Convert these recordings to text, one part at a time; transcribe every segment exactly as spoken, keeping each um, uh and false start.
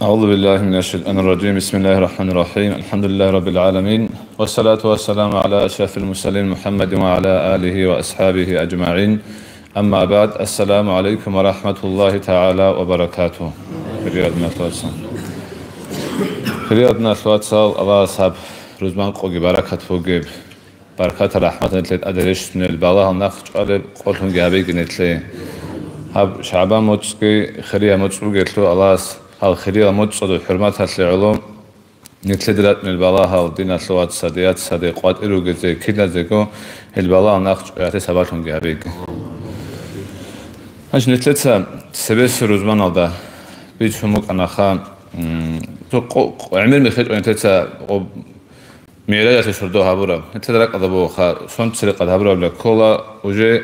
أعوذ بالله من الشيطان الرجيم. بسم الله الرحمن الرحيم. الحمد لله رب العالمين. والصلاة والسلام على أشرف المرسلين محمد وعلى آله وأصحابه أجمعين. أما بعد. السلام عليكم ورحمة الله تعالى وبركاته. Хириял диналъул вацал. Хириял диналъул вацал, Аллагьас гьаб рузман къоги баракат бугеб. Баркатал рахӀматал нилъее тӀаде рещтӀунел, балагьал нахъ чӀвалеб къолъунги гьабеги нилъее. Гьаб ШагӀбан моцӀги хириял моцӀ бугелъул, Аллагьас гьал хириял моцӀазул хӀурматалъе гӀоло нилъеде ратӀунел балагьал, диналъул вацаде, яцаде, къватӀир ругезе, киназего гьел балагьал нахъ чӀваялъе сабаблъунги гьабеги. Гьанже нилъеца цебесеб рузманалда бицун букӀанаха, м, цо къо-, къо-, гӀемер мехалъ нилъеца къо-, МигӀражалъе сордо гьабураб. Гьелъул ракӀалда бугоха, сон церекъад гьабурабила ккола уже,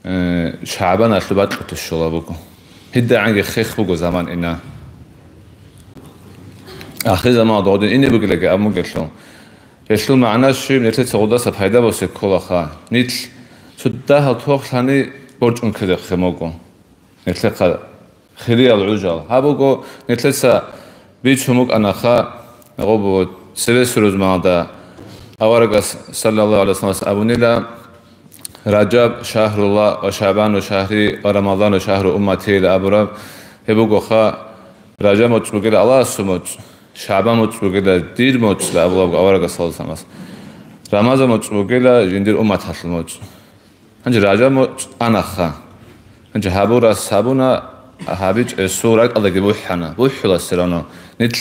э, ШагӀбаналъул бакьулъе щола буго. ГьидагӀанги хех буго заман ина. Ахирзаманалда гъодин ине бугелаги абун бугелъул. Гьелъул магӀна щиб, нилъеца гъудаса пайда босе кколаха. Нилъ цо дагьал тохлъани борчӀун ккезе хъемого. Нилъехъа хириял гӀужал. Гьаб буго, нилъеца бицун букӀанаха, гъоб цебесеб рузманалда аварагас, саллаллагьу гӀалайгьи вассаллам, абунила: «Ражаб шагьруллагь ва ШагӀбану шагьри ва Рамазану шагьру уммати», — ила абураб. Гьеб бугоха, Ражаб моцӀ бугила Аллагьасул моцӀ, ШагӀбан моцӀ бугила дир моцӀ, ила абулеб буго аварагас, саллаллагьу гӀалайгьи вассаллам. Рамазан моцӀ бугила жиндир умматалъул моцӀ. Гьанже Ражаб моцӀ анаха. Гьанже гьабурас гьабуна, гьабичӀесул ракӀалдаги бухӀана, бухӀула все равно. Нилъ,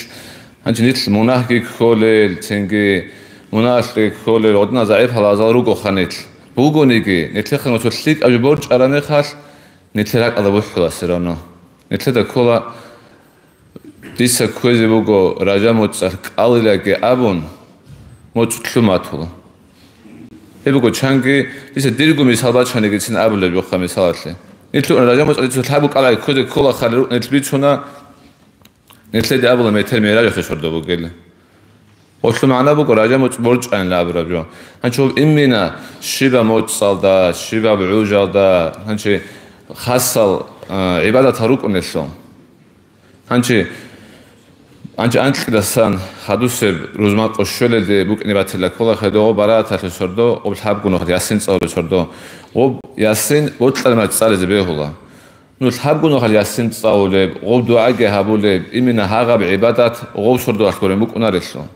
гьанже нилъ мунагьги кколел, цинги мунагьалъги кколел, гъодинал загӀипал азал ругоха нилъ. Бугониги, нилъехъе цо лъикӀаб жо борчӀараб мехалъ, нилъер ракӀалда бухӀула все равно. Нилъеда ккола Дица кквезе буго Ражаб моцӀалъ кӀалилаги абун, моцӀ лъун батула. Гьеб буго чанги, дица дирго мисал бачанигицин абулеб жохъа мисалалъе. Нилъ Ражаб моцӀалъ дица лъабго кӀалай кквезе ккола хале рукӀ нилъ бицуна, нилъеде абула метер мигӀражалъе сордо бугели. Гъолъул магӀна буго Ражаб моцӀ борчӀанила абураб жо. Гьанчо имина щибаб моцӀалда, щибаб гӀужалда, гьанчи хасал, а, гӀибадатал рукӀунелъул. Гьанчи, гьанчи анкьидасан хадусеб рузман къо щолелде букӀине батила ккола хадув барааталъе сордо, гъоб лъабго нухалъ Ясин цӀалулеб сордо. Гъоб Ясин бокьараб мехалъ цӀализе бегьула. Ну, лъабго нухалъ Ясин цӀалулеб, гъоб дугӀаги гьабулеб, имина гьагъаб гӀибадат гъоб сордоялъ гурин букӀунарелъул.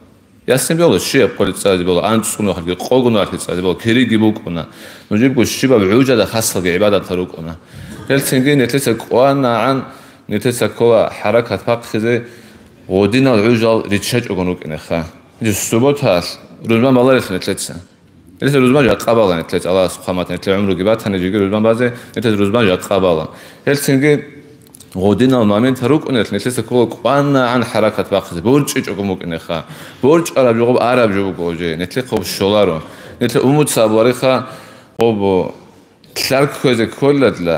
Ясин бегьула, щибаб къоялъ цӀализе бегьула, анцӀго нухалъги, къого нухалъги цӀализе бегьула, кириги букӀуна. Нужебго щибаб гӀужалда хасалги гӀибадатал рукӀуна. Гьелцинги нилъеца кӀванагӀан, нилъеца ккола хӀаракат бахъизе, гъодинал гӀужал риччачӀогун рукӀинеха. Гьанже субботаялъ рузман баларелъул нилъеца. Нилъеца рузман жакъа бала нилъеца, Аллагьас хъван батани, нилъер гӀумруги батани, жеги рузман базе, нилъеца рузман жакъа бала. Гьелцинги гъодинал моментал рукӀунелъ нилъеца ккола кӀванагӀан хӀаракат бахъизе, борчӀичӀого букӀинеха. БорчӀараб жо гъоб араб жо буго уже, нилъехъ гъоб щоларо. Нилъер умумуца абулареха, гъоб лъар кквезе кколелъул,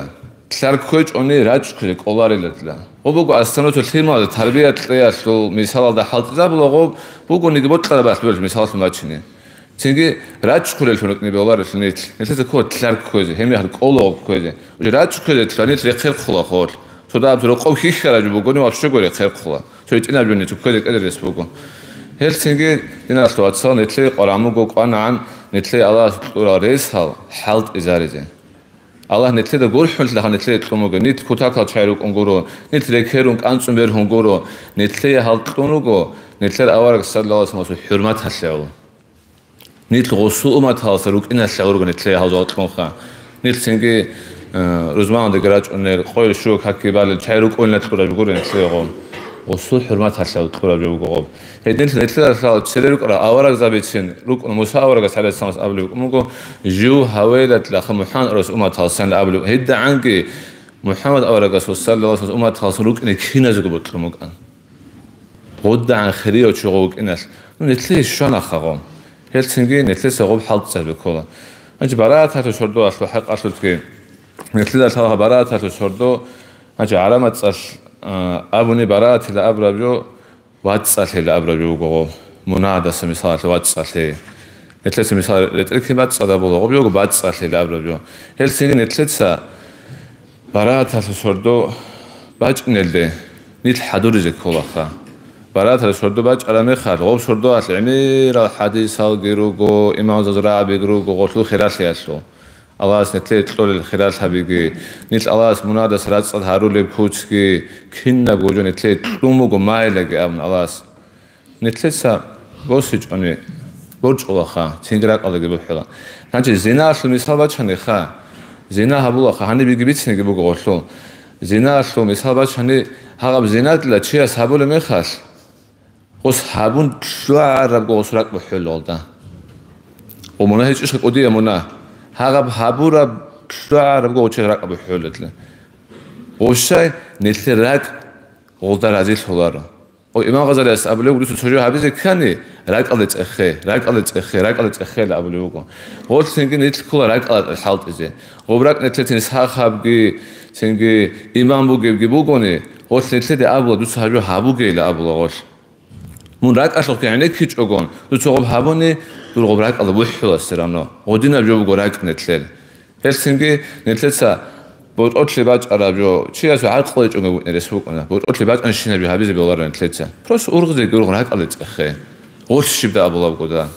Лъар кквечӀони рачӀ кквезе кӀоларилатила. Гъо буго остановиться лъималазда тарбия кьеялъул мисалалда хӀалтӀизабула, гъо бугониги бокьараб алъ бугелъул мисалалъун бачине. Цинги рачӀ кквелеллъун рукӀине бегьуларелъул нилъ. Нилъеца ккола лъар кквезе, гьебмехалъ кӀоло кквезе. Уже рачӀ кквезе лъугьа нилъ рехъерхъула холъ. Цо дагьаб рокъов хьихьараби бугони вообще рехъерхъула. Цо гьитӀинаб жони цо кквезе кӀеда рес буго. Гьелцинги, диналъул вацал, нилъее къваригӀун буго кӀванагӀан нилъее Аллагьас кьурал ресал хӀалтӀизаризе. Аллагь нилъеда гурхӀулелъул нилъее кьун буго, нилъ кутакал чагӀи рукӀун гуро, нилъ рекерун кӀанцӀун бергьун гуро, нилъее гьал кьун руго, нилъер авараг саллаллагьу гӀалайгьи вассалламасул хӀурматалъе гӀоло. Нилъ гъосул умматалъа рукӀиналъе гӀоло руго нилъее гьал жал кьунха. Нилъ цинги, э, рузманалдаги рачӀунел, къойил щуго какги балел чагӀи рукӀунилан кьураб гуро нилъее гъо. Гъосул хӀурматалъе гӀоло кьураб жо буго гъоб. Гьединлъун нилъеда лъала цере рукӀарал аварагзабицин рукӀун Муса аварагас гӀалайгьиссаламас абулеб букӀун буго, жив гьавейилатла ха МухӀаммад аварагас умматалъ сайилан абулеб. ГьедигӀанги МухӀаммад аварагасул саллаллагьу гӀалайгьи вассалламасул умматалъун рукӀине киназего бокьун букӀан. ГъудагӀан хирияв чи гъов вукӀиналъ. Ну, нилъее щвана хагъо. Гьелцинги нилъеца гъоб хӀалтӀизаби ккола. Гьанже барааталъул сордоялъул хӀакъалъулъги, нилъеда лъала барааталъул сордо, гьанже гӀарамацӀалъ, а, абуни бараатила абураб жо, вацӀцӀалъила абураб жо буго гъо, мунадаса мисалалъе вацӀцӀалъи. Нилъеца мисал ретӀел кин бацӀцӀадаб буго, гъоб жо буго бацӀцӀалъила абураб жо. Гьелцинги нилъеца барааталъул сордо бачӀинелде нилъ хӀадуризе кколаха. Барааталъул сордо бачӀараб мехалъ, гъоб сордоялъ гӀемерал хӀадисалги руго, имамзазул рагӀабиги руго гъолъул хиралъиялъул. Аллагьас нилъее кьолел хиралъабиги, нилъ Аллагьас мунадас рацӀцӀад гьарулеб куцги, кинабго жо нилъее кьун буго майилаги абун Аллагьас. Нилъеца босичӀони борчӀулаха, цинги ракӀалдаги бухӀула. Гьанже зиналъул мисал бачаниха, зина гьабулаха, гьаниб биги бицинеги буго гъолъул. Зиналъул мисал бачани, гьагъаб зинадила чияс гьабулеб мехалъ, гъос гьабун лъугӀарабго гъос ракӀ бухӀулалда. О, мунагь гьечӀищха кӀудияб мунагь? Гьагъаб гьабураб лъугӀарабго гъочи ракӀ бухӀулалда. Гъощай нилъер ракӀ гъолда разилъуларо. О, имам Гъазалияс абулев, дуца цо жо гьабизе ккани, ракӀалде цӀехе, ракӀалде цӀехе, ракӀалде цӀехела абулев вуго. Гъолъинги нилъ ккола ракӀалда хӀалтӀизе. Гъоб ракӀ нилъецин сахабги, цинги иман бугебги бугони, гъолъ нилъеде абула, дуца гьаб жо гьабугейила абула гъолъ. Мун ракӀалъухъги гӀенеккичӀогон, дуца гъоб гьабуни, дур гъоб ракӀалда бухӀула все равно. Гъодинаб жо буго ракӀ нилъер. Гьелцинги нилъеца ботӀолъи бачӀараб жо, чиясул гӀакълу гьечӀого букӀин рес букӀуна. БотӀолъи бачӀанщинаб жо гьабизе бегьуларо нилъеца. Просто ургъизеги ургъ ракӀалде цӀехе. Гъолъ щибда абулабгода.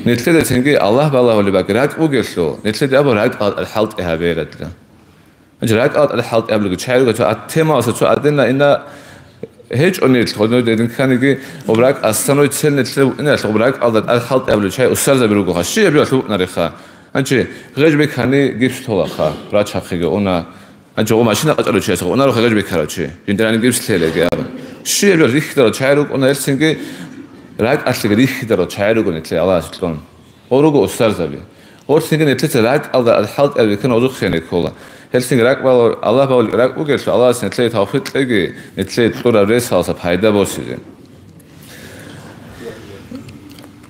Нилъеда цинги Аллагь балагьулеб бакӀ ракӀ бугелъул, нилъеда абу ракӀал хӀалтӀи гьабеяратла. Гьанже ракӀал тӀад хӀалтӀи абулеб чагӀи руго, цо ат-, темаласа цо аденна ина гьечӀо нилъ, гьодинаб дединканиги, гъоб ракӀ асаной цел нилъер букӀиналъ, гъоб ракӀалда тӀад хӀалтӀи абулеб чагӀи устарзаби ругоха, щибаб жоялъ букӀунариха. Гьанже гъеж бекани гипс толаха, врачахъеги уна. Гьанже гъо машина къачӀарав чиясха унарухъе гъеж бекарав чи, жиндирани гипс лъелаги абун. Щибаб жо рихьидарал чагӀи рукӀуна, гьелцинги ракӀалъеги рихьидарал чагӀи руго нилъер Аллагьас кьун. Гъо руго устарзаби. Гъолъинги нилъеца ракӀалда хӀалтӀи абулеб бекан гъозухъе ккола. Гьелъинги ракӀ бала-, Аллагь балулеб ракӀ бугелъул, Аллагьас нилъее тавфикъ кьеги, нилъее кьураб ресаласа пайда босизе.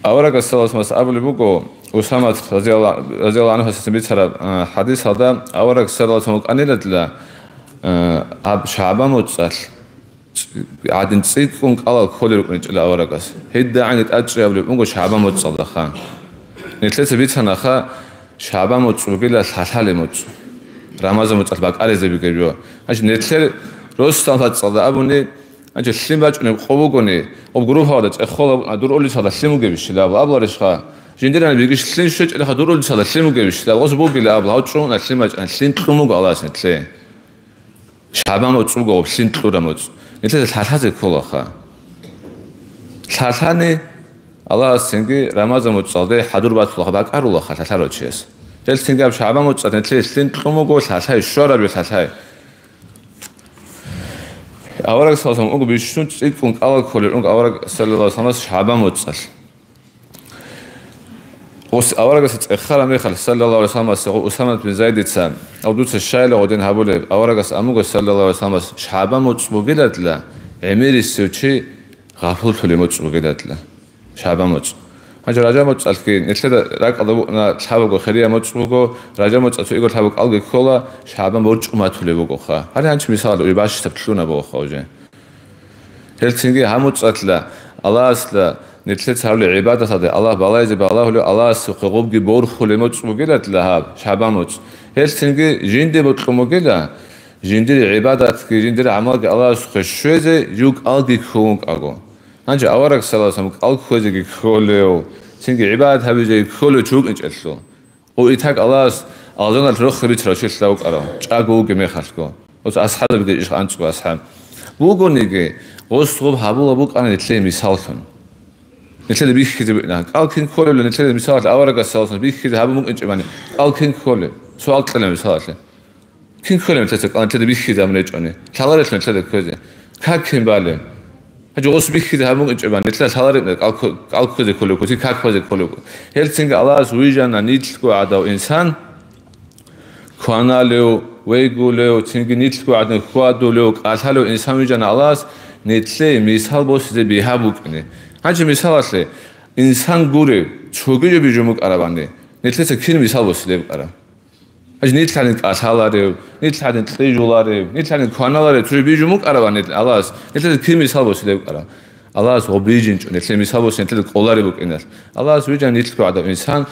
Аварагас саллаллагьу гӀалайгьи ва саллам абулеб буго, Усамат разиялла-, разияллагьу гӀангьуясдасан бицараб, а, хӀадисалда, авараг саллаллагьу гӀалайгьи ва саллам вукӀанилатла, а, аб-, шагӀбан моцӀалъ. ГӀадин цӀикӀкӀун кӀалал кколел рукӀинчӀила аварагас. ГьедигӀанги тӀадчӀей абулеб буго шагӀбан моцӀалдаха. Нилъеца бицанаха, шагӀбан моцӀ бугила лъалъалеб моцӀ. Рамазан моцӀалъ бакӀаризе бугеб жо. Гьанже нилъер росдал моцӀалда абуни, гьанже лъим бачӀунеб къо бугони, гъоб группаялда цӀехола, а, дур улицалда лъим бугебищила абула, абуларищха? Жиндирани бигищ лъим щвечӀелаха дур улицалда лъим бугебищила абула, гъос бугила абула, гьав чӀугӀуна лъим бачӀана, лъим кьун буго Аллагьас нилъее. ШагӀбан моцӀ буго, лъим кьураб моцӀ. Нилъеца лъалъазе кколаха. Лъалъани Аллагьас цинги Рамазан моцӀалде хӀадур батулаха, бакӀарулаха лъалъарав чияс. Гьел цинги аб шагӀбан моцӀалъ нилъее лъим кьун буго, лъалъай, щвараб жо лъалъай. Авараг саллаллагьу гӀалайгьи ва саллам уго бищун цӀикӀкӀун кӀалал кколел рукӀун авараг саллаллагьу гӀалайгьи ва салламас шагӀбан моцӀалъ. Ус-, аварагасда цӀехараб мехалъ, саллаллагьу гӀалайгьи ва салламас, гъо Усамат бин Зайдица, гьав дуца щайила гъодин гьабулеб, аварагас абун буго, саллаллагьу гӀалайгьи ва салламас, шагӀбан моцӀ бугилатла, гӀемерисев чи гъафуллъулеб моцӀ бугилатла. ШагӀбан моцӀ. Гьанже Ражаб моцӀалъги нилъеда ракӀалда букӀана лъабго хирияб моцӀ буго, Ражаб моцӀалъ цо игор лъабго кӀалги ккола, ШагӀбан борчӀун батулеб буго ха. Гьале гьанчи мисалалъе, ой, бащдаб лъуна буго ха уже. Гьелцинги гьаб моцӀалъ Аллагьасда нилъеца гьабулеб гӀибадаталде Аллагь балагьизе балагьулев, Аллагьасухъе гъобги борхулеб моцӀ бугелатла гьаб, ШагӀбан моцӀ. Гьелцинги жинде бокьун бугела, жиндир гӀибадатги, жиндир гӀамалги Аллагьасухъе щвезе жив кӀалги ккун вукӀаго. Гьанже авараг саллаллагьу гӀалайгьи ва саллам кӀал кквезеги кколев, цинги гӀибадат гьабизеги кколев чи вукӀинчӀелъул. Гъов итак Аллагьас алжаналъ рохел бицарав чилъа вукӀарав, чӀаго вугеб мехалъго. Оцо асхӀабзабиги иш анцӀго асхӀаб. Бугониги, гъос гъоб гьабула букӀана нилъее мисаллъун. Нилъеда бихьизе букӀина. КӀал кин кколеб нилъеда мисалалъ аварагас саллаллагьу гӀалайгьи ва саллам бихьизе гьабун букӀинчӀебани, кӀал кин кколеб? Суал кьела мисалалъе. Кин кколеб нилъеца кӀал нилъеда бихьизе гьабун гьечӀони? Лъаларелъул нилъеда кквезе. Как кин балеб? Гьанже гъос бихьизе гьабун букӀинчӀебани, нилъеда лъалареб кӀал кку-, кӀал кквезе кколеб ккоци, как кквезе кколеб ккоци. Гьелцинги Аллагьас вижана нилъго гӀадав инсан, кваналев, вегулев, цинги нилъго гӀадин хьвадулев, кӀалъалев инсан вижана Аллагьас, нилъее мисал босизе бигьа букӀине. Гьанже мисалалъе, инсан гурев, цоги жо бижун букӀарабани, нилъеца кин мисал босилеб букӀараб? Гьанже нилъ гьадин кӀалъаларев, нилъ гьадин кьижуларев, нилъ гьадин кваналарев цоги бижун букӀарабани Аллагьас, нилъеца кин мисал босилеб букӀараб? Аллагьас гъоб бижинчӀо, нилъее мисал босизе нилъеда кӀолареб букӀиналъ. Аллагьас вижана нилъго гӀадав инсан,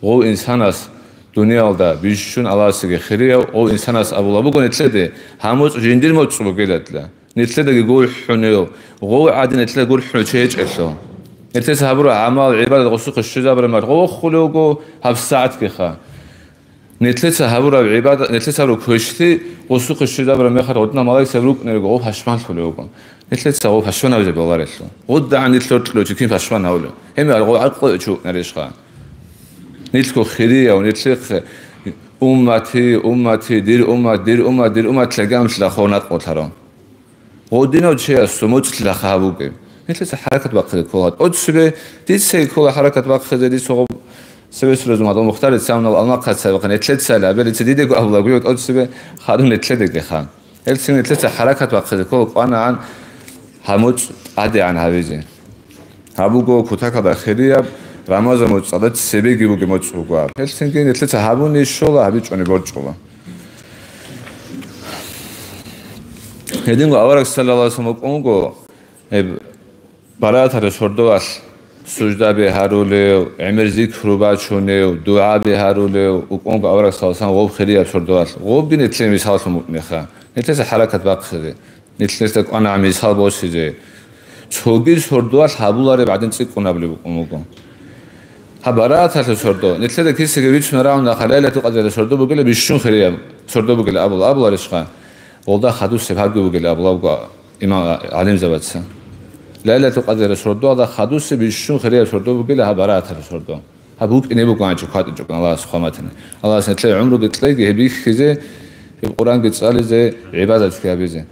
гъов инсанас дуниялда бищун Аллагьасеги хирияв, гъов инсанас абула буго нилъеде, гьаб моцӀ жиндир моцӀ бугелатла. Нилъедаги гурхӀунев, гъов гӀадин нилъеда гурхӀунев чи гьечӀелъул. Нилъеца гьабураб гӀамал, гӀибадат гъосухъе щвезабураб мехалъ гъов вохулевго гьаб сагӀатгиха. Нилъеца гьабураб гӀибадат, нилъеца гьабураб квешлъи гъосухъе щвезабураб мехалъ гъодинал малаикзаби рукӀунелго гъов пашманлъулевго. Нилъеца гъов пашманабизе баларелъул. ГъодагӀан нилъ рокьулев чи кин пашман гьавулев? Гьебмехалъ гъов гӀакълуе чи вукӀунарищха? Нилъго хирияв, нилъехъе уммати, уммати, дир уммат, дир уммат, дир уммат лъегамлъила хов накълулъарав. Гъодинав чиясул моцӀлъила хаб бугеб. Нилъеца хӀаракат бахъизе ккола. ТӀоцебе дицаги ккола хӀаракат бахъизе, дица гъоб Севесулазул Мухтарица, гьанав Алмахъаца вахъин, нилъецали, абелица дидего абулаго, тӀоцебе хадуб нилъедаги ха. Гьелцин нилъеца хӀаракат бахъизе ккола кӀванагӀан гьаб моцӀ гӀадигӀан гьабизе. Гьаб буго кутакалда хирияб, Рамазан моцӀалда цебеги бугеб моцӀ буго гьаб. Гьелцинги нилъеца гьабуни щола, гьабичӀони борчӀула. Гьединго авараг саллаллагьу гӀалайгьи ва саллам вукӀун вуго, гьеб барааталъул сордоялъ суждаби гьарулев, гӀемер зикру бачунев, дугӀаби гьарулев вукӀун вуго авараг саллаллагьу гӀалайгьи ва саллам гъоб хирияб сордоялъ. Гъобги нилъее мисаллъун букӀинеха. Нилъеца хӀаракат бахъизе. Нилъеца кӀванагӀан мисал босизе. Цоги сордоялъ гьабулареб гӀадин цӀикӀкӀун абулеб букӀун буго. Гьаб барааталъул сордо. Нилъеда кисиги бицунарав нахъа Лайлатул Къадралъул сордо бугила бищун хирияб сордо бугила абула, абуларищха? Гъолда хадусеб гьабги бугила абулабго имам гӀалимзабаца. Лайлатул Къадралъул сордоялда хадусеб бищун хирияб сордо бугила гьаб барааталъул сордо. Гьаб букӀине буго гьанчо кватӀичӀого Аллагьас хъваматани. Аллагьас нилъее гӀумруги кьеги гьеб бихьизе, гьеб Къуръанги цӀализе, гӀибадатги гьабизе.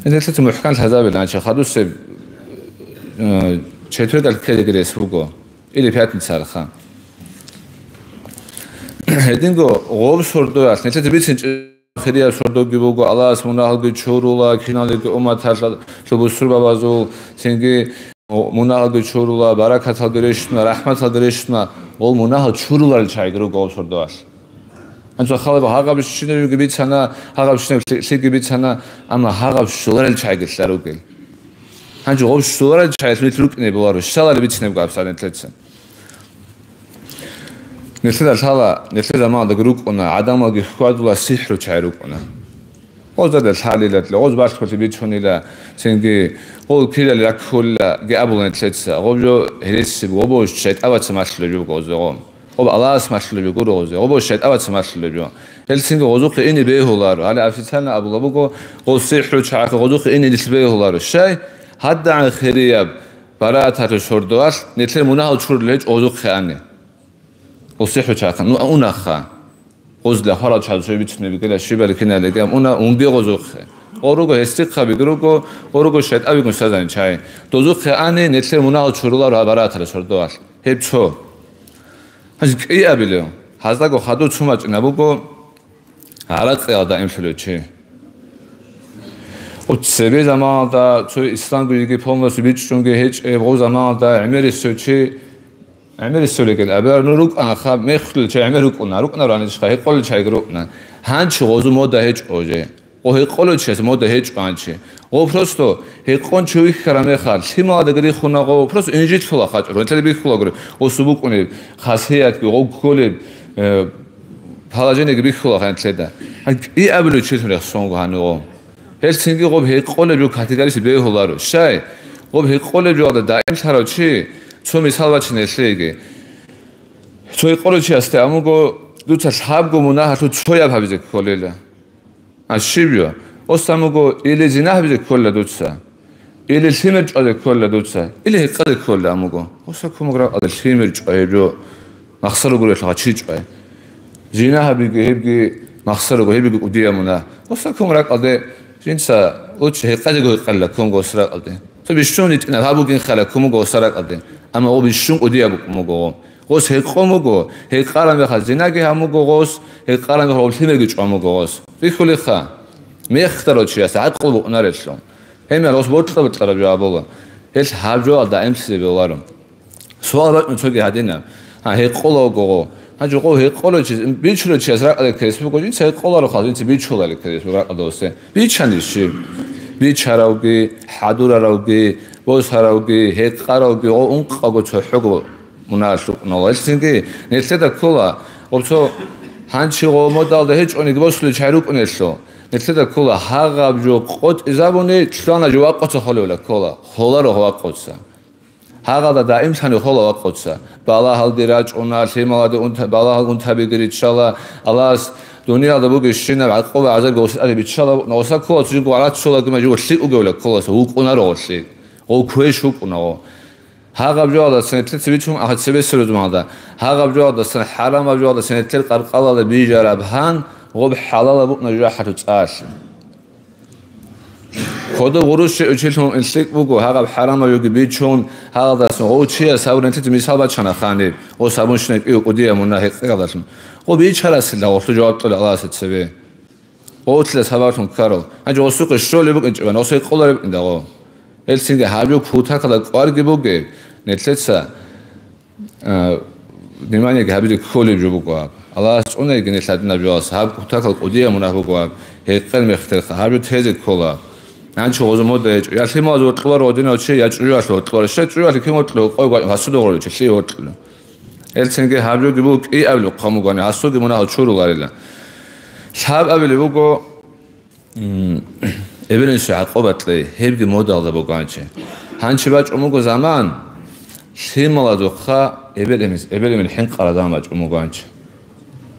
Нилъеца мухӀкан лъазабила гьанчо хадусеб, э, четвергалъ ккелеги рес буго, или пятницалха. Гьединго гъоб сордоялъ нилъеца бицинчӀеб хирияб сордоги буго, Аллагьас мунагьалги чурула, киналги умматалъул бусурбабазул, цинги мунагьалги чурула, баракаталги рещтӀуна, рахӀматалги рещтӀуна, гъол мунагьал чуруларел чагӀиги руго гъоб сордоялъ. Гьанже халаб гьагъаб щинабиги бицана, гьагъаб щинаб лъи-, лъиги бицана, амма гьагъаб щоларел чагӀиги лъа ругел. Гьанже гъоб щоларел чагӀи нилъ рукӀине боларо, щалали бицинебго абсален лъеца. Нилъеда лъала, нилъер заманалдаги рукӀуна, гӀадамалги хьвадула сихӀру чагӀи рукӀуна. Гъозда лъалила, гъоз балъголъи бицунила, цинги гъол кирали раккулила, ги абула нилъеца, гъоб жо гьересиб, гъобо шайтӀабаца малъулеб жо гъозе гъо. Гъоб Аллагьас малъулеб жо гуро гъозе, гъобо шайтӀабаца малъулеб жо. Гьел цинги гъозухъе ине бегьуларо. Гьале официально абула буго, гъол сихӀру чагӀи гъозухъе ине нилъ бегьуларо. Щай? ГьадагӀан хирияб барааталъул сордоялъ нилъер мунагьал чурулел гьечӀо гъозухъе ани. Гъол сихӀру чагӀи, ну, унаха. Гъозла хварал чагӀаз цо бицунеб бигила, щибали киналиги, ам уна унги гъозухъе. Гъо руго гьесихъабиги руго, гъо руго шайтӀабигун сазани чай. Дозухъе ани, нилъер мунагьал чуруларо гьаб барааталъул сордоялъ. Гьеб цо. Гьанже кӀиабилев, гьаздаго хадур цумачӀина буго гӀаракъиялда имлъулев чи. Цебе заманалда цо исламгоги полностью бичӀчӀунги гьечӀеб гъо заманалда гӀемерисев чи ГӀемер рисулигел абар, ну, рукӀана ха, мехлъул чай гӀемер рукӀуна, рукӀна раничха, гьекъолел чайги рукӀна. Гьанчи гъозу мода гьечӀо же. Гъо гьекъолел чияс мода гьечӀо гьанчи. Гъо просто гьекъон чи вихьара мехалъ, лъималадаги рихуна гъо, просто инжит лъула хачӀур, гьантлъи бихьулагури, гъосу букӀунеб, хасиятги, гъо кколеб, э, положениеги бихьула гьантлъеда. Гьанкь и абулев чилъун рехсонго гьанигъо. Гьелцинги гъоб гьекъолеб жо категориясе бегьуларо. Щай? Гъоб гьекъолеб жоялда даимлъарав чи, цо мисал бачина гьелъеги. Цо гьекъолев чиясде амуго, дуца лъабго мунагьалъул цояб гьабизе кколела. А щиб жо? Ос амуго, или зина гьабизе кколела дуца, или лъимер чӀвазе кколела дуца, или гьекъезе кколела амуго. Оса кумагра лъимер чӀвай гьеб жо. Махсар гурелъул гъачи чӀвай. Зина гьабиги, гьебги махсар руго, гьебги кӀудияб мунагь. Гъосда ккун ракӀалде, жинца лучше гьекъезего гьекъела ккун гъос ракӀалде. Цо бищун итӀинаб гьабугин хала ккун буго гъос ракӀалде. Амма гъо бищун кӀудияб букӀун буго гъо. Гъос гьекъон буго, гьекъараб мехалъ зинаги гьабун буго гъос, гьекъараб мехалъ гъоб лъимерги чӀван буго гъос. Бихьулеха, мехтарав чияс гӀакълу букӀунарелъул. Гьебмехалъ гъос бокьа-бокьараб жо абула. Гьелъ гьаб жоялда гӀемлъизе бегьуларо. Суал бачӀун цоги гьадинаб. Гьа, гьекъолавгого. Гьанже гъов гьекъолев чияс, бичулев чияс ракӀалде ккелес буго, жинца гьекъоларо хал, жинца бичулали ккелес буго ракӀалде гъосде. Бичани щиб? Бичаравги, хӀадураравги, босаравги, гьекъаравги, гъов ункъавго цохӀого мунагьалъ рукӀунала. Гьелъинги нилъеда ккола, гъоб цо гьанчи гъов модалда гьечӀониги босулев чай рукӀунелъул. Нилъеда ккола гьагъаб жо къотӀизабуни, лъана жо вакъоца холевла ккола, холаро вакъоца. Гьагъалда даимлъани хола вакъоца. Балагьалги рачӀуна, лъималаде унта-, балагьал унтабиги риччала, Аллагьас дуниялда бугебщинаб гӀакъуба гӀазабги гъосие тӀаде биччала, гъоса ккола цо жиго гӀараццолаги ма жиго лъикӀ угевла кколаса вукӀунаро гъо лъикӀ. Гъов квеш вукӀуна гъо. Гьагъаб жоялдасан нилъеца бицун, ахӀа цебесеб заманалда, гьагъаб жоялдасан, хӀарамаб жоялдасан нилъер къаркъалалда бижараб гьан, гъоб хӀалалаб букӀна жужахӀалъу цӀалъи. Кодоб гъурущ училъун лъикӀ буго, гьагъаб хӀарамаб жоги бичун, гьагъалдасан гъов чияс гьабурин лъица мисал бачана ханиб, гъос гьабунщинаб кӀиго кӀудияб мунагь гьекъеялдалъун. Гъо бичарасила гъолъул жаваб кьола Аллагьасда цебе. Гъолъила сабаблъун ккарал. Гьанже гъосухъе щолеб букӀинчӀебан, гъос гьекъолареб букӀинда гъо. Гьелцинги гьаб жо кутакалда кӀварги бугеб, нилъеца А, вниманиеги гьабизе кколеб жо буго гьаб. Аллагьас цӀунейги нилъ гьадинаб жоялдаса, гьаб кутакал кӀудияб мунагь буго гьаб, гьекъел мехтелха, гьаб жо тезе ккола. Гьанчо гъозу мода гьечӀо, я лъималаз вокьуларо гьодинав чи, я чӀужуялъ вокьуларо. Щай чӀужуялъ кин вокьулев, къой гьасуда гъоричи лъие вокьулев. Гьелцинги гьаб жоги буго кӀиабилеб хъван бугони, гьасуги мунагьал чуруларила. Лъабабилеб буго, М, эбел-инсуе гӀакъуба кьей, гьебги модалда бугоанчи. Гьанчи бачӀун буго заман, лъималазухъа эбел-, эбел-эмен хӀинкъараб заман бачӀун бугоанчи.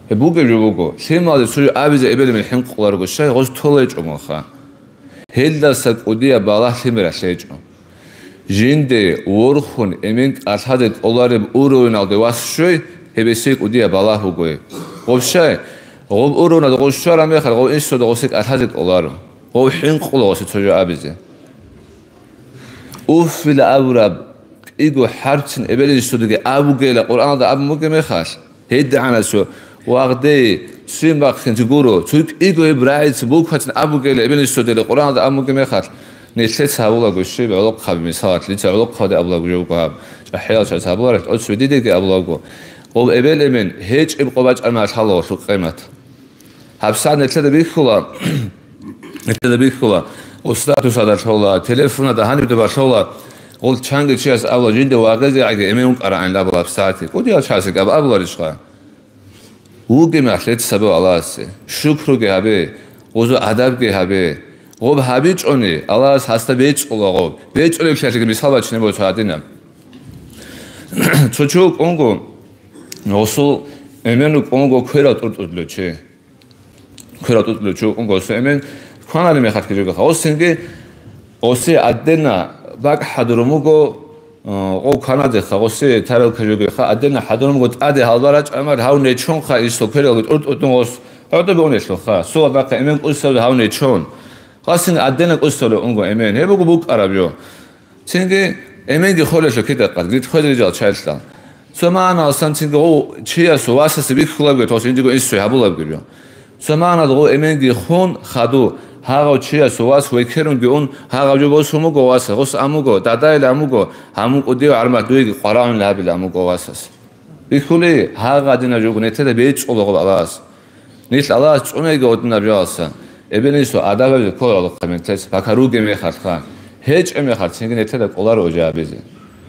Гьеб бугеб жо буго, лъималазе цо жо абизе эбел-эмен хӀинкъуларого, щай гъоз толечӀогонха. Гьелдаса кӀудияб балагь лъимералъ гьечӀо. Жинде ворхун эмен кӀалъазе кӀолареб уровеналде вас щвей, гьеб гьесие кӀудияб балагь бугои. Гъоб щай, гъоб уровеналде гъов щвараб мехалъ, гъов инсуда гъосе кӀалъазе кӀоларо, гъов хӀинкъула гъосе цо жо абизе. Уффила абураб кӀиго хӀарцин эбел-инсудаги абугейила Къуръаналда абун бугеб мехалъ, ГьедигӀанасул вагъде ццин бахъинчи гуро, цо кӀиго гьеб рагӀица букватин абугейилан эбел-инсудила Къуръаналда абун бугеб мехалъ, нилъеца гьабулаго щиб гӀолохъаби, мисалалъ, дица гӀолохъаби абулаго жо буго гьаб, чӀахӀиял чагӀаз гьабуларелъ, тӀоцебе дидеги абулаго, гъоб эбел-эмен гьечӀеб къо бачӀана лъала гъолъул къемат. ГьабсагӀат нилъеда бихьула, нилъеда бихьула, устатусада лъола, телефонада гьаниб доба лъола, гъол чанги чияс абула, жинда вагъизегӀаги эмен вукӀарагӀан абула гьабсагӀатги. КӀудиял чиясги аб-, абуларищха? Вугеб мехалъ гьечӀ сабаб Аллагьасе, шукруги гьабе, гъозу адабги гьабе. Гъоб гьабичӀони, Аллагьас гьасда бецӀула гъоб. БецӀулеблъиялъеги мисал бачине буго цо гьадинаб. Цо чи вукӀунго, гъосул эмен вукӀунго кверал тӀуртӀулев чи. Кверал тӀутӀулев чи вукӀун гъосие эмен кванали мехалъги жо бугоха. Гъосинги гъосие гьадинаб бакӀ хӀадурун буго, э, гъов кванадеха, гъосие тарелка жо бугоха, гьадинаб хӀадурун буго тӀаде гьалбал рачӀамал гьав нечонха, исо квералги тӀутӀун гъос гӀодобе унелъулха, суал бахъа эмен кӀусавли гьав нечон. Гъасин гьадинаб кӀусавли унго эмен. Гьеб буго букӀараб жо. Цинги эменги холелъул кида-къад, гид хвезарижал чайлъал. Цо магӀналъан цинги гъов чиясул васасе бихьулабги, тос индиго инсуе гьабулабги. Цо магӀналъ гъов эменги хун хаду, Гьагъав чиясул вас векерунги ун, гьагъав жо босун буго васас, гъос ан буго, дадайил ан буго, гьамун кӀудияв гӀармат дуеги къварагӀунилан гьабила ан буго васас. Бихьули, гьагъ гьадинаб жо буго нилъеда бецӀулаго Аллагьас. Нилъ Аллагьас цӀунеги гьадинаб жоялдаса, эбел-инсул адаб гьабизе кколаралухъа нилъеца, пакар ругеб мехалъха, гьечӀеб мехалъ цинги нилъеда кӀоларо жо гьабизе.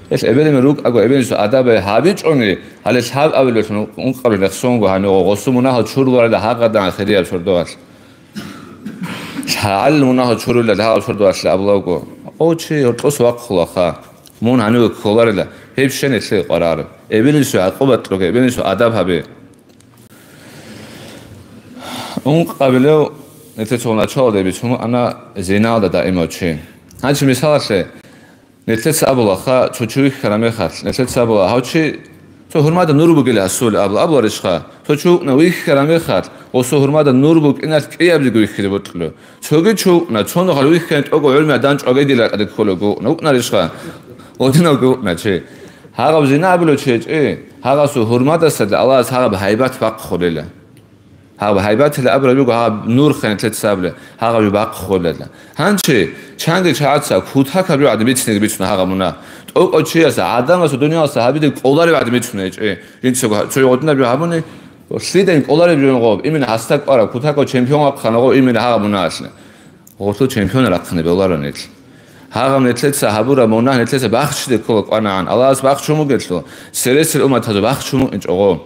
Гьелъ эбел-инсул рукӀаго, эбел-инсул адаб гьабичӀони, гьале лъабабилелъун ункъабилеб рехсон буго гьанивго, гъосул мунагьал чуруларила гьагъадан хирияб сордоялъ. ЛъагӀалил мунагьал чурулел гьагъаб сордоялъ абулаго, о, чи гьоркьос вахъулаха, мун гьаниве кколарила, гьеб щай нилъее къваригӀараб? Эбел-инсуе гӀакъуба кьоге, эбел-инсуе адаб гьабе. Ункъабилев нилъеца началалда бицун ана зиналда даимав чи. Гьанчи мисалалъе, нилъеца абула, ха, цо чи вихьараб мехалъ, нилъеца абула, гьав чи, цо гьурмада нур бугила гьасул абула, абуларищха? Цо чи вукӀна вихьараб мехалъ, гъосул гьурмада нур букӀиналъ кӀиабилебги вихьизе бокьула. Цоги чи вукӀна, цо нухалъ вихьараб тӀокӀав гӀурмиял данчӀваги дила кӀаде кколеб вукӀна, вукӀнарищха? Гъодинавги вукӀна чи. Гьагъаб зина абулев чи гьечӀи, гьагъасул гьурмадасаги Аллагьас гьагъаб гьайбат бахъулила. Гьаб гьайбатила абураб буго гьаб нур ханилъецабли, гьагъаб жо бахъулела. Гьанчи, чанги чагӀаца кутакаб жо гӀадин бицинеги бицуна гьагъаб мунагь. ТӀокӀав чияса, гӀадамаса, дунияласа гьабизе кӀолареб гӀадин бицуна гьечӀи. Жинцаго цо гъодинаб жо гьабуни, лъидан кӀолареб жо гъоб, имина гьасда кӀвараб, кутакав чемпион вахъана гъоб, имина гьагъаб мунагьалъе. Гъорлъу чемпион рахъине бегьуларо нилъ. Гьагъаб нилъеца гьабураб мунагь нилъеца бахчиде ккола кӀванагӀан. Аллагьас бахчун бугелъул, цересел умматазул бахчун букӀинчӀого.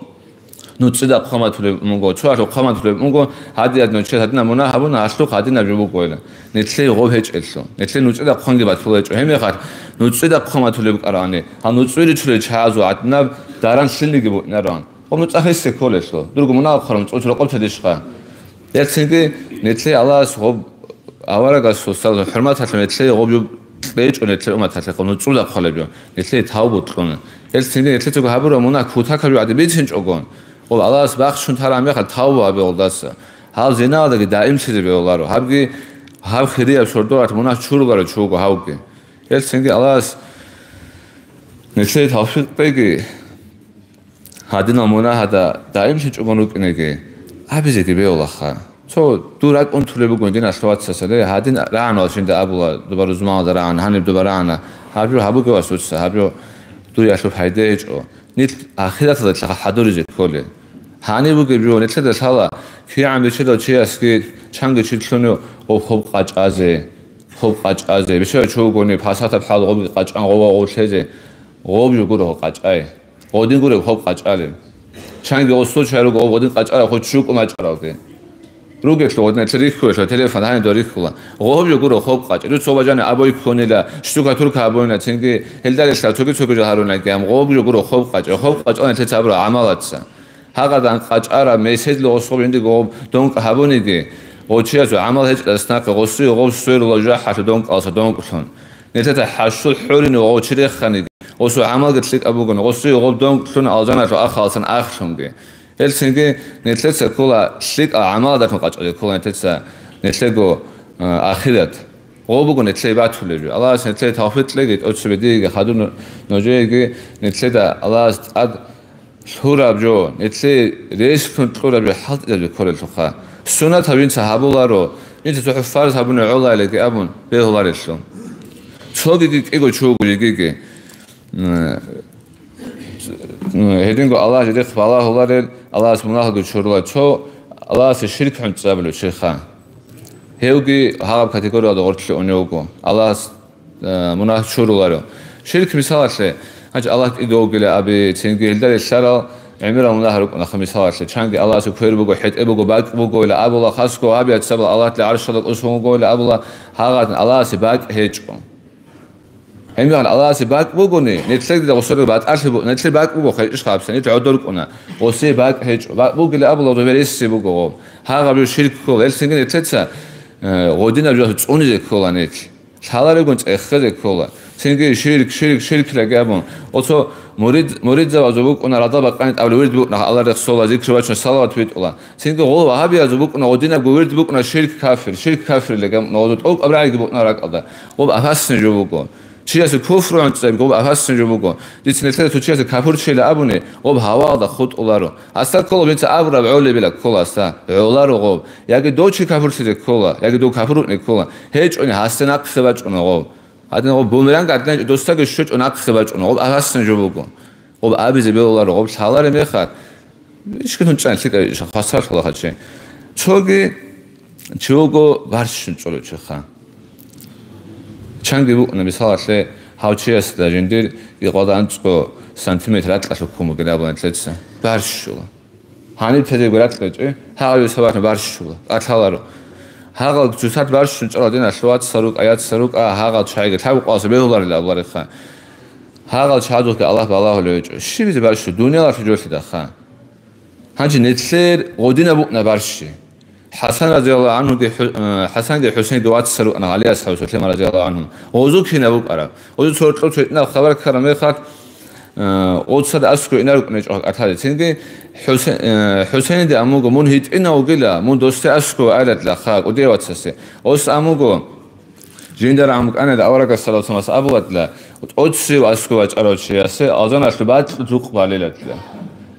НуцӀида хъван батулеб муго, цоялъул хъван батулеб муго, гьадият нучер гьадинаб мунагь гьабуна, гьалъухъ гьадинаб жо буго ила. Нилъее гъоб гьечӀелъул. Нилъее нуцӀида хъванги батула гьечӀо. Гьебмехалъ нуцӀида хъван батулеб букӀарани, гьал нуцӀи ричулел чагӀазул гьадинаб даран лъилниги букӀинаран. Гъоб нуцӀа хиссе кколелъул. Дурго мунагь хъвараб нуцӀа рокъоб тедищха? Гьелцинги нилъее Аллагьас гъоб аварагасул сал-, хӀурматалъун нилъее гъоб жо кьечӀо, нилъер умматалъе гъоб нуцӀуда хъвалеб жо, нилъее тавбу кьуна. Гьелцинги нилъецаго гьабураб мунагь кутакаб жо гӀадин бицинчӀого, гъоб Аллагьас бахчун тараб мехалъ тавбу гьабе гъолдаса. Гьал зинаялдаги даимлъизе бегьуларо. Гьабги гьаб хирияб сордоялъ мунагь чуруларев чи вуго гьавги. Гьелцинги Аллагьас нилъее тавфикъ кьеги. Гьадинал мунагьада даимлъичӀого рукӀинеги, абизеги бегьулаха. Цо дур ракӀ унтулеб буго диналъул вацасда, гьадин рагӀанал жинда абула, дуба рузманалда рагӀана, гьаниб дуба рагӀана, гьаб жо гьабуге, вас, дуца, гьаб жо дуе пайда гьечӀо. Нилъ ахираталда хӀадуризе кколел. Гьаниб бугеб жо нилъеда лъала, кигӀан бечедав чиясги чанги чи лъуни гъоб хоб къачӀазе, хоб къачӀазе. Бечедав чи вугони, пасатаб хӀал гъобги къачӀан гъова гъов лъезе, гъоб жо гуро гъоб къачӀай. Гъодин гуреб хоб къачӀалеб. Чанги гъосул чай руго гъодин къачӀараб хо чукӀу мачӀаралде. Ругелъул гъодин рихьулелъул телефон гьанидо рихьула. Гъоб жо гуро хоб къачӀ. Ру цо бажани абой ккунила, штукатурка абойна, цинги гьелда релълъа цоги-цоги жо гьаруна гьам. Гъоб жо гуро хоб къачӀ. Хоб къачӀалан лъеца абура гӀамалаца. Гьагъадан къачӀараб меседлъи гъосул гъоб жиндиго гъоб донкӀ гьабуниги, гъочиясул гӀамал гьечӀелас нахъе гъосие гъоб сверула жужахӀалъур донкӀалса донкӀлъун. Нилъеца хӀашул хӀурин ва гъочи реханиги, гъосул гӀамалги лъикӀаб бугони, гъосие гъоб донкӀ лъун алжаналъул ахалсан ахлъунги. Гьелцинги нилъеца ккола лъикӀал гӀамаладалъун къачӀалде ккола нилъеца нилъего, а, ахират. Гъо буго нилъее батулеб жо. Аллагьас нилъее тавфикъ кьеги, тӀоцебе диеги, хадур нужееги, нилъеда Аллагьас тӀад лъураб жо, нилъее релълъун кьураб жо хӀалтӀизабизе кколелъулха. Суннат гьаб жинца гьабуларо, жинца цохӀо фарз гьабуни гӀолаилаги абун бегьуларелъул. Цогиги кӀиго чи вуго йигиги. М, м, гьединго Аллагь жидехъ балагьуларел, Аллагьас мунагьалги чурула. Цо Аллагьасе ширк гӀунтӀизабулев чиха. Гьевги гьагъаб категориялда гъорлъе унев вуго. Аллагьас э, мунагь чуруларо. Ширк мисалалъе, гьанчи Аллагь кӀиго вугила аби, цинги гьелда релълъарал гӀемерал мунагь рукӀунаха мисалалъе. Чанги Аллагьасе квер буго, хӀетӀе буго, бакӀ буго ила абула, хасго гьаб яцабал Аллагьли гӀаршалда кӀусун вуго ила абула, гьагъадин Аллагьасе бакӀ гьечӀо. Гьебмехалъ Аллагьасе бакӀ бугони, нилъеда гъосие батӀалъи бу-, нилъер бакӀ буго, хъайчӀищ хабса, нилъ гӀодор кӀуна, гъосие бакӀ гьечӀо. БакӀ бугила абула, гъо, вересси буго гъо. Гьагъаб жо ширк ккола, гьелцинги нилъеца, э, гъодинаб жо цӀунизе ккола нилъ. Лъаларевгун цӀехезе ккола. Цинги ширк, ширк, ширклаги абун. Оцо мурид, муридзабазул букӀуна радал бакъани тӀабли вирд букӀуна, Аллагь рехсола, зикру бачуна, салават витӀула. Цинги гъол вагьабиязул букӀуна, гъодинабго вирд букӀуна, ширк кафир, ширк кафирлаги абун, гъозул тӀокӀаб рагӀиги букӀуна ракӀалда. Гъоб апасни жо буго. Чиясе куфру гӀунтӀизаб гъоб апассин жо буго. Дица нилъеда цо чиясе капурчила абуни, гъоб гьаваялда хутӀуларо. Гьасда ккола, дица абураб гӀолебила ккола гьасда, гӀоларо гъоб. Яги дов чи капурлъизе ккола, яги дов капурукӀине ккола. ГьечӀони гьасда нахъе бачӀуна гъоб. Гьадин гъоб бумеранг гӀадин досдаги щвечӀо нахъе бачӀуна, гъоб апассин жо буго. Гъоб абизе бегьуларо, гъоб лъалареб мехалъ. Ишкин гьунчӀан лъикӀай хвасарлъула хъачи. Цоги чи вуго барщун чӀолев чиха. Чанги букӀуна, мисалалъе, гьав чиясда жиндир гьикъвалда анцӀго сантиметр ракьалъ хъун бугин абуна лъеца. Барщула. Гьаниб тезего ракьечӀе, гьагъав сабаблъун барщула. Алъаларо. Гьагъал цоцад барщун чӀола диналъ вацал рукӀа, яцал рукӀа, гьагъал чагӀиги лъабкъоялъа бегьуларила абулариха. Гьагъал чагӀазухъе Аллагь балагьулев гьечӀо. Щибизе барщу? Дуниялалъул жолъидаха. Гьанже нилъер гъодинаб букӀна барщи. ХӀасан разияллагьу гӀанхуги хӀу-, э, ХӀасанги ХӀусейнги вацал рукӀана, ГӀали асхӀаб Сулейман разияллагьу гӀанхум. Гъозу кинаб букӀараб? Гъозу цо рокьул цо гьитӀинаб хабар ккараб мехалъ, э, гъоцад аскӀов инарукӀун гьечӀо гьакъаталде. Цинги ХӀусе-, э, ХӀусейнде амуго, мун гьитӀинав вугила, мун досде аскӀов айладлаха, кӀудияв вацасе. Гъос амуго, Жинда рагӀун букӀанила аварагас саллаллагьу гӀалайгьи ва саллам абуладла, тӀоцев аскӀов вачӀарав чиясе алжаналъул бакьулъ рукъ балиладла.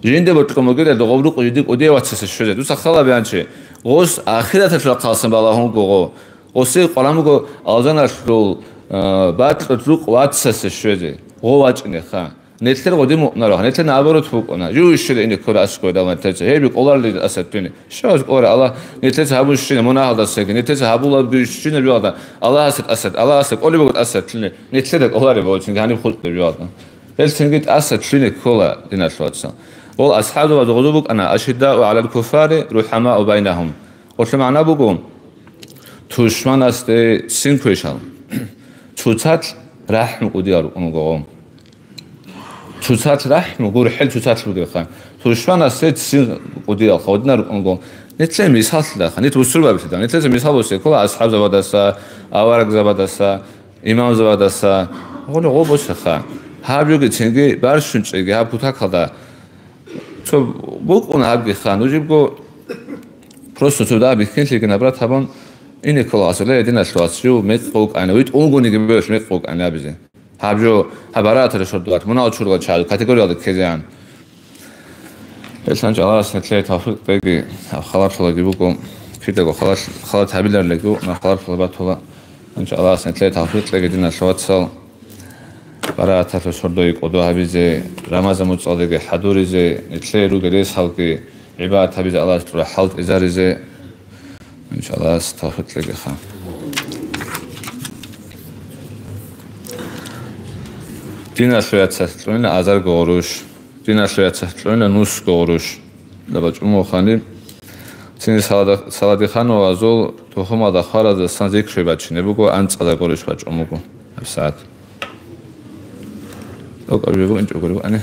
Жинда бокьун бугила дов рукъ жиндир кӀудияв вацасе щвезе. Дуца хал гьабе гьанже, гъос ахираталъул рахъалъан балагьун буго. Гъосе къваран буго алжаналъул, а, бакьулъ рукъ вацасе щвезе. Гъов вачӀинеха. Нилъер гъодин муънарухъ, нилъер наоборот букӀуна. Жив ищила ине ккола аскӀове дав нилъеца. Гьеб кӀоларел асаттуни. Щиваз кӀоларе Аллагь, нилъеца гьабунщина мунагьалдасаги, нилъеца гьабулабги щинаб жоялда, Аллагьасда тӀасат, Аллагьасда кӀолеб буго тӀасатлъуни, нилъеда кӀолареб гьаниб хутӀулеб жоялда. Гьел цинги тӀасатлъуни ккола диналъул вацал. Гъол асхӀабзабаз гъозу букӀана: «Ашиддау гӀалал куффари, рухӀамау байнагьум». Гъолъул магӀна буго, тушманасде ццин квешал. Цоцалъ рахӀму кӀудиял рукӀун руго гъо. Цоцалъ рахӀму, гурхӀел цоцалъ бугеха. Тушманасде ццин кӀудиялха, гъодинал рукӀун руго. Нилъее мисаллъидаха, нилъ бусурбабилъида. Нилъеца мисал босизе ккола асхӀабзабадаса, аварагзабадаса, имамзабадаса. Гъоли гъо босеха. Гьаб жуги цинги барщун чӀеги гьаб кутакалда. Цо букӀун гьабгиха, нужебго просто цо дагьа бихьинлъиги набрат гьабун, ине ккола гьасуле диналъул вацал, жив мекъ вукӀана, витӀ угониги бевлъ мекъ вукӀана абизе. Гьаб жо, гьаб барааталъе щордулъ, мунагьал чургал чагӀи категориялда ккезегӀан. Гьелъанчи Аллагьас нилъее тавфикъ кьеги, гьаб халалъулаги буго, кидаго халал, халат гьабиларлаги букӀуна, халалъула батула. Гьанчи Аллагьас нилъее тавфикъ кьеги, диналъул вацал, барааталъе щордоги кӀодо гьабизе, Рамазан муцӀалдеги хӀадуризе, нилъее ругел ресалги гӀибадат гьабизе Аллагьас кьураб хӀалтӀизаризе. Иншаллагь, тавфикъ кьегиха. Диналъул яцалъ кьунила азарго гъурущ. Диналъул яцалъ кьунила нусго гъурущ. Даба чӀумухъани, цинги салада-, Саладихановазул тухумалда хвараздасан зикру бачине буго, анцӀазда гъурущ бачӀун буго гьабсагӀат. ТӀокӀаб жо букӀинчӀого гури букӀани.